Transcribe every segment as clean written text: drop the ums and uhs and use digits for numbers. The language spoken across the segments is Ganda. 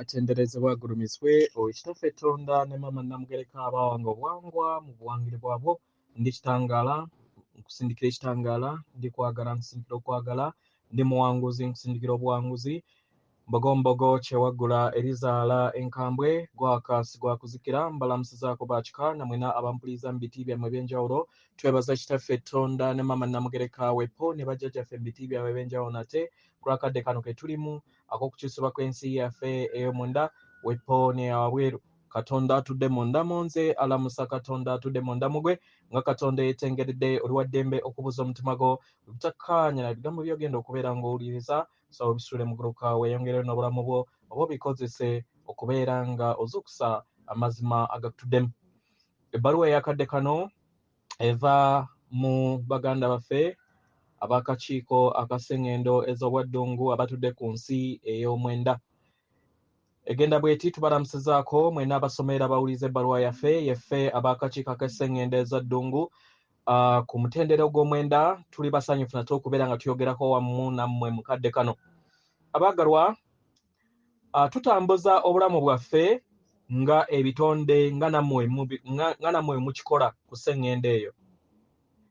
Atenderezebwa agulumizibwe oyo Kitaffe Tonda ne Maama Namugereka abawanga obuwangwa mu buwangire bwabwo. Ndi kitangaala, nkusindikira ekitangaala, ndi kwagala, nkusindikira okwagala, ndi muwanguzi, nkusindikira obuwanguzi. Mbogombogo kyewaggula erizaala enkambwe, gwaka sigwakuzikira, mbalamusizaako bakika namwena abampuliriza mu biti byammwe eby'enjawulo. Twebaza Kitaffe Tonda ne Maama Namugereka wepo ne bajjajjaffe mu biti byabwe eby'enjawulo nate ku lw'akadde kano ke tulimu ak'okukyusibwa kw'ensi yaffe ey'omunda wepo n'eyawabweru. Katonda atudde munda mu nze alamusa Katonda atudde munda mu gwe nga Katonda yeetengeredde oli wa ddembe okubuza omutima gwo obutakkaanya na bigambo by'ogenda okubeera ng'owuliriza so obisuule muguluka weeyongereyo n'obulamu bwo oba obikozese okubeera nga ozuukusa amazima agakutuddemu. Ebbaluwa ey'akadde kano eva mu baganda baffe ab'akakiiko ak'essengendo ez'obwaddungu abatudde ku nsi ey'omwenda. Egenda bw'eti, tubalamusizaako mwenna abasoma era abawuliriza ebbaluwa yaffe, yeffe ab'akakiiko ak'essengendo ez'addungu. Ku mutendera ogw'omwenda tuli basanyufu nate okubeera nga tuyogerako wamu nammwe mu kadde kano. Abaagalwa, tutambuza obulamu bwaffe nga ebitonde nga nammwe mukikola ku ssengendo eyo,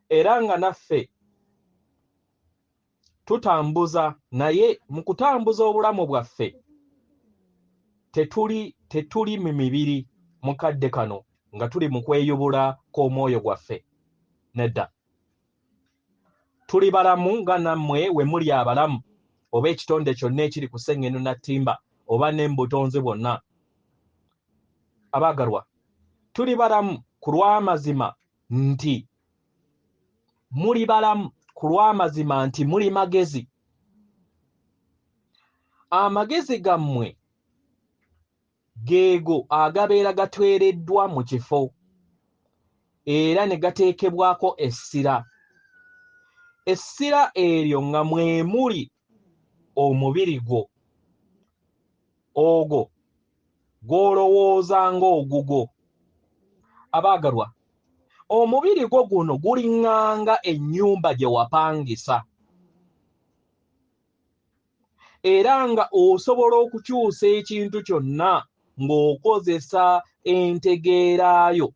era nga naffe tutambuza, naye mu kutambuza obulamu bwaffe tetuli mu mibiri mu kadde kano nga tuli mu kweyubula kw'omwoyo gwaffe. Nedda, tuli balamu nga nammwe we muli abalamu, oba ekitonde kyonna ekiri ku ssengendo na ttimba oba ne mu butonzi bwonna. Abaagalwa, tuli balamu ku lw'amazima nti muli balamu ku lw'amazima nti muli magezi. Amagezi gammwe geego agabeera gatwereddwa mu kifo era ne gateekebwako essira. Essira eryo nga mwe muli omubiri gwo, ogwo gw'olowooza ng'ogugwo. Abaagalwa, omubiri gwo guno guliŋŋanga ennyumba gye wapangisa, era nga osobola okukyusa ekintu kyonna ng'okozesa entegeeraayo,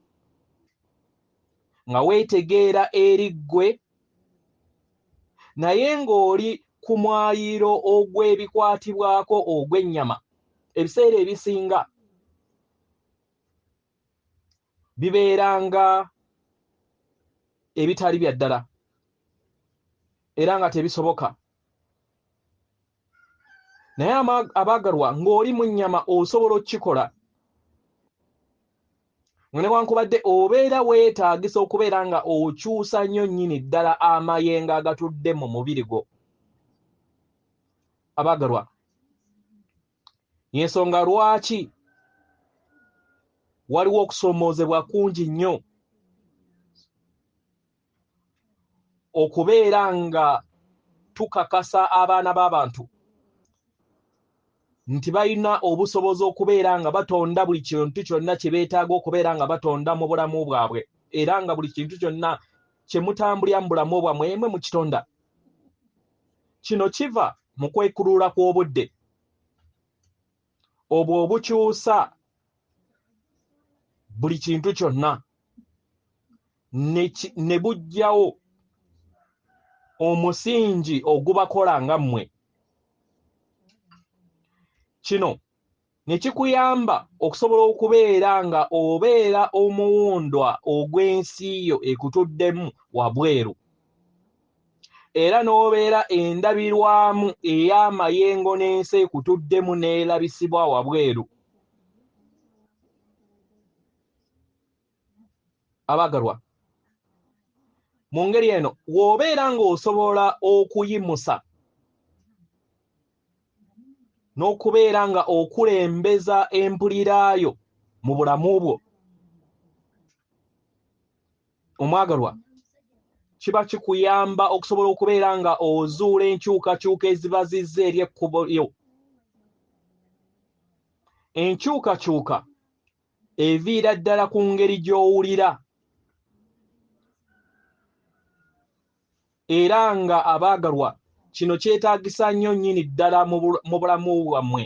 nga weetegeera eri ggwe, naye ng'oli ku mwaliiro ogw'ebikwatibwako ogw'ennyama. Ebiseera ebisinga bibeera nga ebitali bya ddala era nga tebisoboka. Naye abaagalwa, ng'oli mu nnyama osobola okukikola, nga newankubadde obeera weetaagisa okubeera nga okyusa nnyo nnyini ddala amayengo agatudde mu mubiri gwo. Abaagalwa, y'ensonga lwaki waliwo okusoomoozebwa kungi nnyo okubeera nga tukakasa abaana b'abantu nti balina obusobozi okubeera nga batonda buli kintu kyonna kye beetaaga okubeera nga batonda mu bulamu bwabwe, era nga buli kintu kyonna kye mutambulira mu bulamu bwammwe emwe mukitonda. Kino kiva mu kwekulula kw'obudde obwo obukyusa buli kintu kyonna ne buggyawo omusingi ogubakola nga mmwe. Kino ne kikuyamba okusobola okubeera nga obeera omuwundwa ogw'ensi yo ekutuddemu wabweru, era n'obeera endabirwamu ey'amayengo n'ensi ekutuddemu n'erabisibwa wabweru. Abaagalwa, mu ngeri eno w'obeera ng'osobola okuyimusa n'okubeera nga okulembeza empuliraayo mu bulamu bwo, omwagalwa, kiba kikuyamba okusobola okubeera nga ozuula enkyukakyuka eziba zizze eri ekkubo lyo. Enkyukakyuka eviira ddala ku ngeri gy'owulira, era nga abaagalwa kino kyetaagisa nnyo nnyini ddala mu bulamu bwammwe.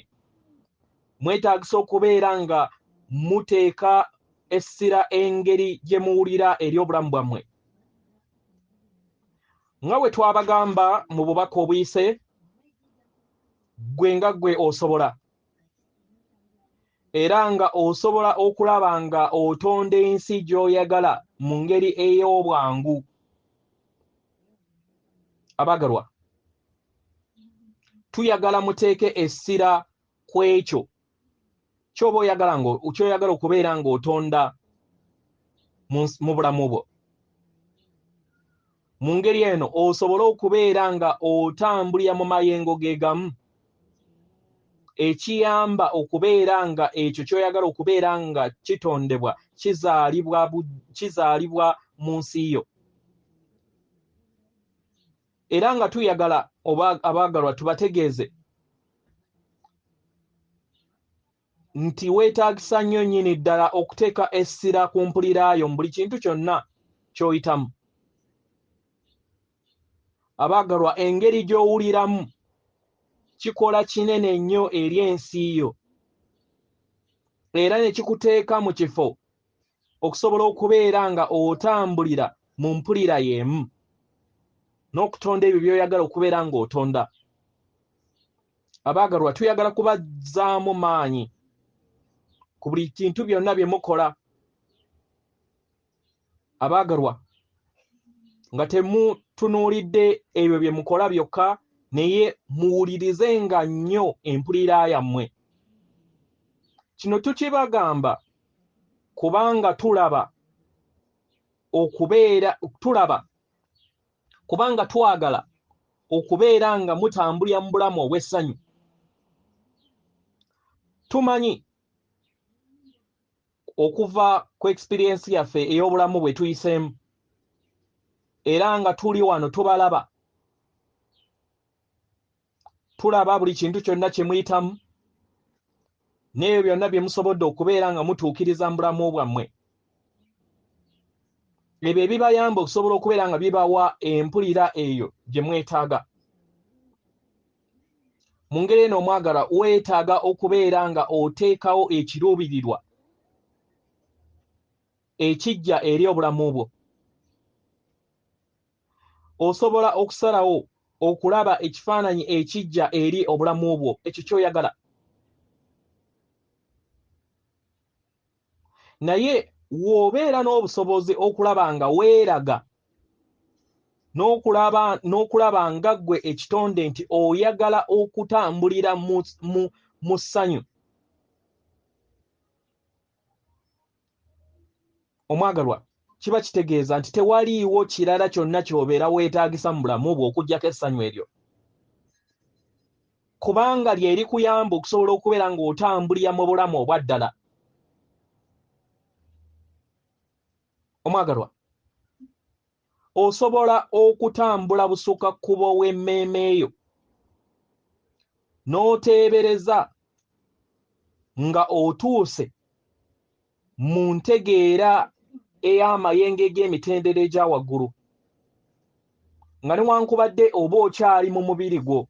Mwetaagisa okubeera nga muteeka essira engeri gye muwulira eri obulamu bwammwe. Nga bwe twabagamba mu bubaka obuyise, ggwe nga ggwe osobola, era nga osobola okulaba nga otonda ensi gy'oyagala mu ngeri ey'obwangu. Abaagalwa, tuyagala muteeke essira ku ekyo ky'oba oyagala ky'oyagala okubeera ng'otonda mu bulamu bwo. Mu ngeri eno osobole okubeera nga otambulira mu mayengo ge gamu, ekiyamba okubeera nga ekyo ky'oyagala okubeera nga kitondebwa kizaalibwa mu nsi yo. Era nga tuyagala abaagalwa tubategeeze nti weetaagisa nnyo nnyini ddala okuteeka essira ku mpulira yo mu buli kintu kyonna ky'oyitamu. Abaagalwa, engeri gy'owuliramu kikola kinene nnyo eri ensi yo, era ne kikuteeka mu kifo okusobola okubeera nga otambulira mu mpulira y'emu n'okutonda ebyo by'oyagala okubeera ng'otonda. Abaagalwa, tuyagala kubazzaamu maanyi ku buli kintu byonna bye mukola. Abaagalwa, nga temutunuulidde ebyo bye mukola byokka, naye muwulirizenga nnyo empulira yammwe. Kino tukibagamba kubanga tulaba kubanga twagala okubeera nga mutambulira mu bulamu obw'essanyu. Tumanyi okuva ku experience yaffe ey'obulamu bwe tuyiseemu, era nga tuli wano tubalaba, tulaba buli kintu kyonna kye muyitamu n'ebyo byonna bye musobodde okubeera nga mutuukiriza mu bulamu bwammwe, ebyo ebibayamba okusobola okubeera nga bibawa empulira eyo gye mwetaaga. Mu ngeri eno omwagala weetaaga okubeera nga oteekawo ekiruubirirwa ekijja eri obulamu bwo. Osobola okusalawo okulaba ekifaananyi ekijja eri obulamu bwo, ekyo ky'oyagala. Naye w'obeera n'obusobozi okulaba nga weeraga n'okulaba nga ggwe ekitonde nti oyagala okutambulira mu ssanyu. Omwagalwa, kiba kitegeeza nti tewaliiwo kirala kyonna ky'obeera weetaagisa mu bulamu bwo okuggyako essanyu eryo, kubanga lye likuyamba okusobola okubeera ng'otambulira mu bulamu obwa ddala. Omwagalwa, osobola okutambula busukka kkubo w'emmeeme yo n'oteebereza nga otuuse mu ntegeera ey'amayengo g'emitendera egya waggulu, nga newankubadde oba okyali mu mubiri gwo.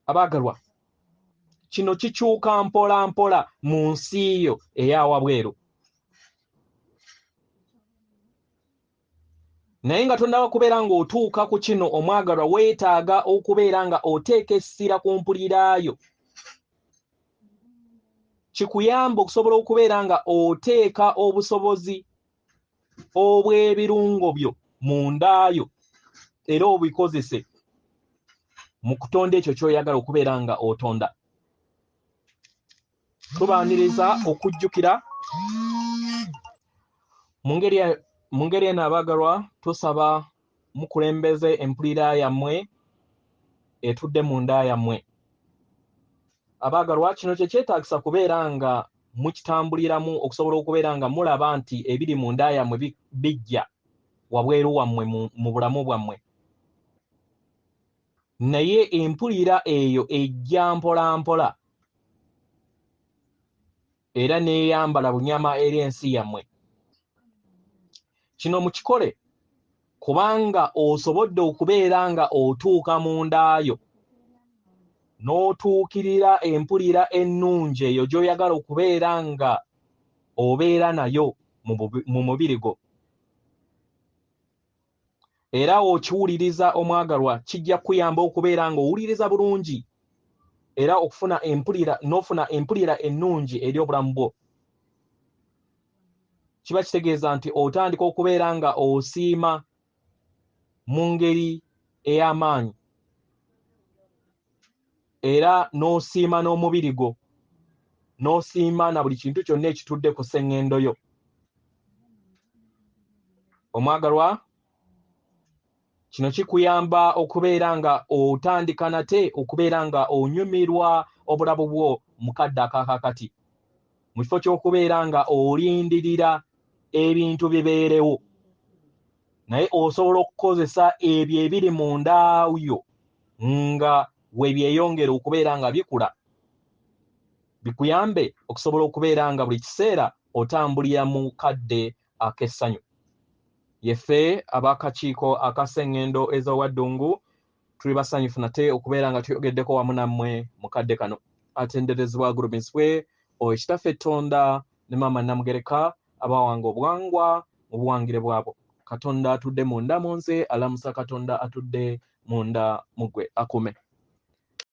Abaagalwa, kino kikyuka mpola mpola mu nsi yo eya wabweru. Naye nga tonnaba kubeera ng'otuuka ku kino, omwagalwa, weetaaga okubeera nga oteeka essira ku mpulira yo, kikuyamba okusobola okubeera nga oteeka obusobozi obw'ebirungo byo munda yo era obikozese mu kutonda ekyo ky'oyagala okubeera nga otonda. Tubaaniriza okujjukira mu ngeri eno. Abaagalwa, tusaba mukulembeze empulira yammwe etudde munda yammwe. Abaagalwa, kino kye kyetaagisa kubeera nga mukitambuliramu okusobola okubeera nga mulaba nti ebiri munda yammwe bijja wabweru wammwe mu bulamu bwammwe. Naye empulira eyo ejja mpola mpola era n'eyambala bunyama eri ensi yammwe. Kino mukikole kubanga osobodde okubeera nga otuuka munda yo. N'otuukirira empulira ennungi eyo gy'oyagala okubeera nga obeera nayo mu mubiri gwo. Era okiwuliriza omwagalwa, kijja kukuyamba okubeera ng'owuliriza bulungi era okufuna empulira, n'ofuna empulira ennungi eri obulamu bwo. Kiba kitegeeza nti otandika okubeera nga osiima mu ngeri ey'amaanyi, era n'osiima n'omubiri gwo, n'osiima na buli kintu kyonna ekitudde ku sseŋŋendo yo. Omwagalwa, kino kikuyamba okubeera nga otandika nate okubeera nga onyumirwa obulamu bwo mu kadde ak'akaakati, mu kifo ky'okubeera nga olindirira ebintu bibeerewo. Naye osobola okukozesa ebyo ebiri munda yo nga we byeyongera okubeera nga bikula, bikuyambe okusobola okubeera nga buli kiseera otambulira mu kadde ak'essanyu. Yeffe ab'akakiiko ak'Sseŋŋendo ez'Owaddungu tuli basanyufu nate okubeera nga tuyogeddeko wamu nammwe mu kadde kano. Atenderezebwa agulumizibwe oyo Kitaffe Ttonda ne Maama Namugereka abawanga obuwangwa mu buwangire bwabwo. Katonda atudde munda mu nze alamusa Katonda atudde munda mu ggwe akume.